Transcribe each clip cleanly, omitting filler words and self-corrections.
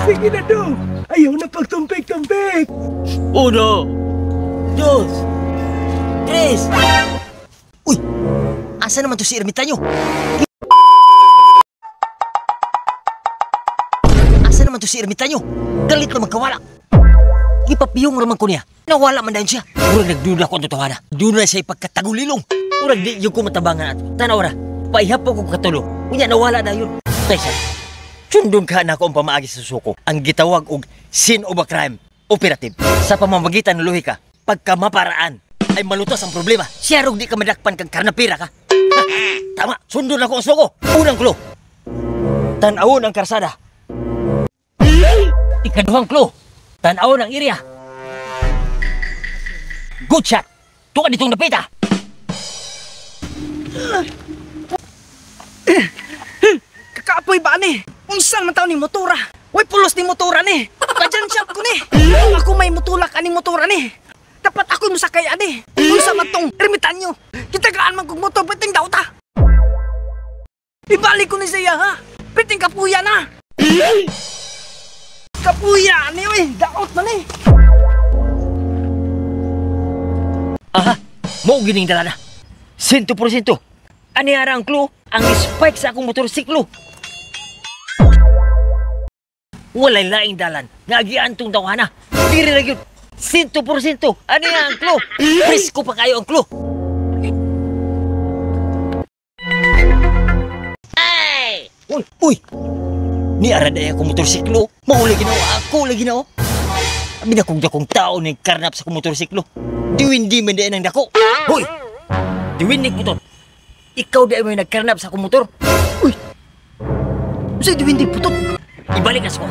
Sige na dong! Ayaw na pagtumpik-tumpik! Uno, dos, tres. Uy! Asa naman to si Ermitanyo? Asa naman to si Ermitanyo? Galit na magkawala. Gipapiyong raman ko niya. Nawala man dahil siya. Murag nagduda ko ang totohana. Duda siya ipagkatagulilong. Murag di yung ko matabangan ato. Tanaw ra. Paihap ko katulo. Unya nawala na yun. Taysa. Sundon ka na ako ang pamaagi sa suko. Ang gitawag og sin of a crime operative. Sa pamamagitan ng lohika, pagka maparaan ay malutas ang problema. Siya rog di ka madakpan kang karnapira ka. Ha, tama, sundon ako ang suko. Unang clue. Tan-awon ang karsada. Ikaduhang clue. Tan-awon ang area. Good shot. Tuka ditong napita. Kakaapoy ba ni? Unsan man taon ni motora? Way pulos ni motora ni. Padyan shot ko ni. Ako may mutulak aning motora ni. Dapat ako musakay ani. Unsa man tong ermitanyo? Kitagaan man kog motor piting daw ta. Ibalik ko ni siya ha. Piting kapuya na. Kapuya ni oy, daot man ni. Aha, mo gining dala na. 100%. Ani ara ang clue, ang spike sa akong motorsiklo. Walay laing dalan. Ngagian tong tawhana. Diri ra gyud. 100%. Ani ang clue? Presko pa kayo ang clue. Ay! Uy, uy. Ni ara day akong motorsiklo. Mao lagi na ako lagi na. Abi na kong dakong tao ni karnap sa akong motorsiklo. Diwindi man day nang dako. Hoy. Diwindi putot. Ikaw di mo nagkarnap sa akong motor. Uy. Unsay diwindi putot? Ibalik na sa ko.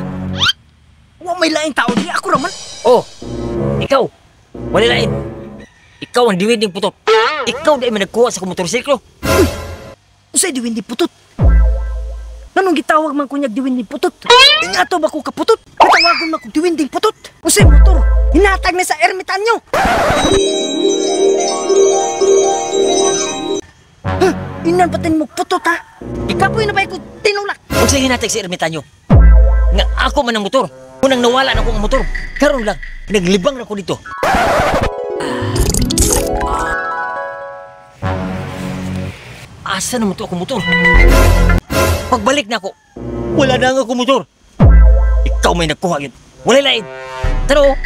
Wa may laing tao di ako raman. Oh. Ikaw. Wala lain. Ikaw ang diwinding putot. Ikaw di mo nagkuha sa akong motorsiklo. Uy. Unsay diwindi putot? Nganong gitawag man kunyag diwinding putot? Ingato ba ko kaputot? Gitawagon man kog diwinding putot. Unsay motor? Hinatag ni sa ermitanyo. Huh, inan patin mo putot ha? Ikapoy na ba ko tinulak? Unsay hinatag sa ermitanyo? Nga ako man ang motor. Unang nawala na ko ang motor. Karon lang, naglibang na ko dito. Asa na mo to akong motor? Pagbalik na ako, wala na nga akong motor. Ikaw may nagkuha yun. Wala lain. Taro,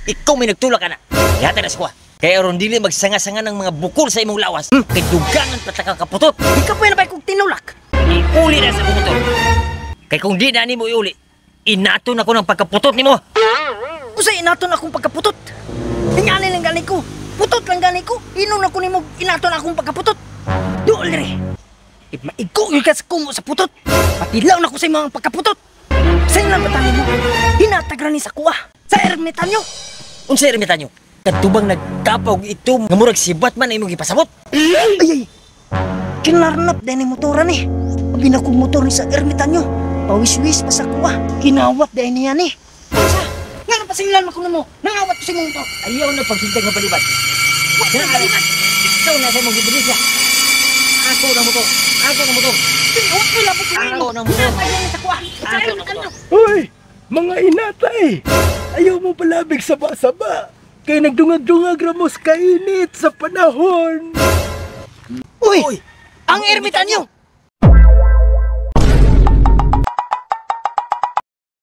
ikaw may nagtulak ka na. Yata na sa kuha. Kaya aron dili magsanga-sanga ng mga bukol sa imong lawas. Kay dugangan pataka kaputot. Ikapoy na ba kong tinulak? Iuli na sa akong motor. Kay kung di na nimo iuli, inaton ako ng pagkaputot nimo. Usay inaton akong pagkaputot. Ingani lang gani ko. Putot lang gani ko. Inon ako nimo inaton akong pagkaputot. Duol re. Maigo gyud ka sa kumo sa putot. Patilaw na ko sa imong pagkaputot. Sa ilang bata nimo? Hinatag ra ni sa kuha. Sa ermitanyo. Unsay ermitanyo? Kadtubang nagkapaw ito nga murag si Batman ang imong gipasabot. Ay ay. Kinarnap din ni motora ni. Abi na kong motor ni sa ermitanyo. Pawis-wis pa sa kuha. Kinawat din niya ni. Unsa? Nga nang pasinglan man ko nimo. Nangawat ko sa imong motor. Ayaw na pagsintag nga palibad. Wa na palibad. Ikaw na sa imong gibudisya. Ako na motor. Ako na motor. Wa ko labot sa imo. Ako na motor. Hinatag ni sa kuha. Sa Ako na motor. ermitanyo. Uy! Mga inatay! Ayaw mo palabig saba-saba! Kay nagdungag-dungag ramos kainit sa panahon! Uy! Ang ermitanyo!